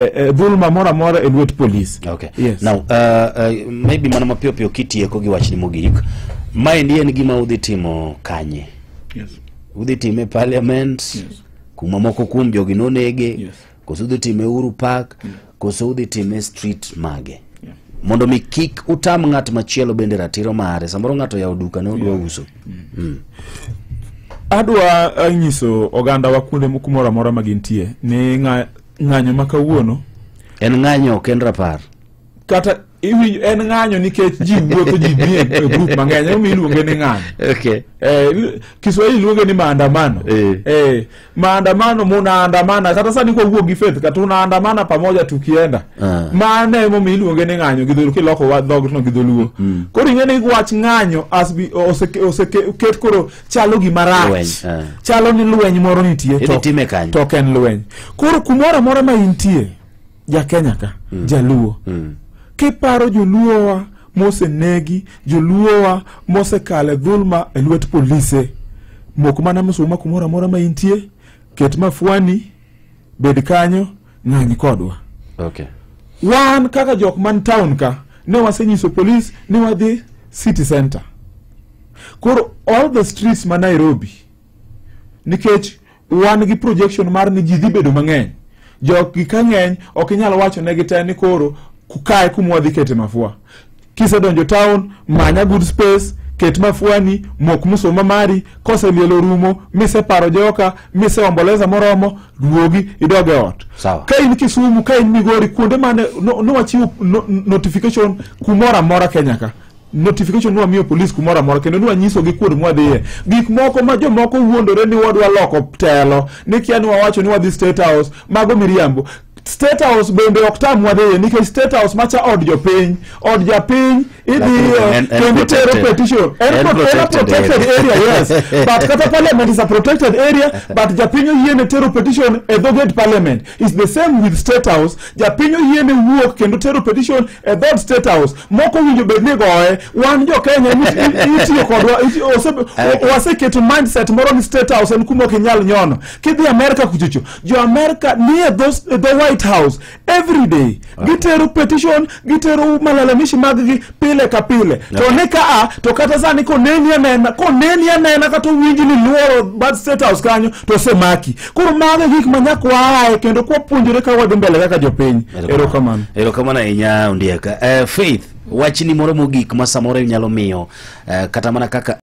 Dhulma moro amora e lwet polis. Okay. Yes. Now, maybe mana mapiyo piyo kitieko gi wachni mogik, maendi en gima udhi timo kanye? Yes. Udhi time e parliament? Yes. Kuma moko kuom jogi nonege? Yes. Koso udhi time Uhuru Park? Koso udhi time street mage? Yeah. Mondo mi kik utam ng'at machielo bende ratiro mare. Samoro ng'ato oyawo duka ne odwa uso. Adwa nyiso oganda wa kuonde kumoro amora ma gintie ni ng'anyo ma kawuono En ng'anyo, ok en rapar. Kata iwinjo en ng'anyo nikech ji wuotho, ji ni e group mang'eny, emomiyo iluonge ni ng'anyo. Kiswahili luonge ni maandamano. Maandamano, munaandamana. Kata sani kwawuok gi Faith ka tunaandamana pamoja tukienda. Mano emomiyo iluonge ni ng'anyo gi dholuo kiloko wa dhogno gi dholuo. Koro ing'e ni wach ng'anyo oseket koro chalo gima rach. Lweny, ah. Chalo ni lweny moro nitie. Idhi time kanye? To ok en lweny. Koro kumoro amora ma intie, ja Kenya ka, jaluo. Kiparo joluowa mosenegi, joluowa mosekale dhulma e lwet polise, mok mana msuma kumoro amora ma intie, ket mafuani, bed kanyo, ng'any kodwa. Wan kaka jok man town ka, ne wasenyiso polis ni wadhi city center. Koro all the streets ma Nairobi, nikech wan gi projection mar ni ji dhi bedo mang'eny. Jogi ka ng'eny, ok inyal wacho negi te ni koro kae kuma wadhi kete mafua. Kisedonjo town, manya good space, ket mafuani, mok musoma mari, koseliel orumo, miseparo joka, miseomboleza moromo, duogi idog e ot. Sawa. Ka in Kisumu, ka in Migori, kuonde mane nowachiwo notification kumoro amora Kenya ka. Notification nwamiyo polis kumoro amora kendo nwanyisogi kuonde mwadhiye. Gik moko ma jomoko wuondore ni wadwa loko telo, ni kia ni wawacho ni wadhi State House, mago miriambo. State House bende ok tamwa dhiye nikech State House macha od jopiny, od japiny idhiye En kendo itero protected. petition. En, En en a protected protected area. area, yes. But kata parliament is a protected area, but japiny oyiene tero petition e dho gate parliament. It's the same with State House. Japiny oyiene wuok kendo tero petition e dhod State House. Moko winjo bed ni goye. Wan jo Kenya itiyo kodwa, waseketo mindset moro ni State House en kuma ok inyal nyono. Kidhi Amerika kuchocho, jo Amerika nie dho White House every day. Gitero petition, gitero malalamishi mag-gi pile ka pile. To ni kaa, to kata sani koneni anena kata owinji ni luoro bad State House kanyo to osemaki. Koro mago e gik ma nyaka waaye kendo kwapuonjore ka wadhi mbele kaka jopiny. Erokamano. Erokamano ahinya, Ondiek. Faith, wachni moro mogik ma samoro inyalo miyo kata mana kaka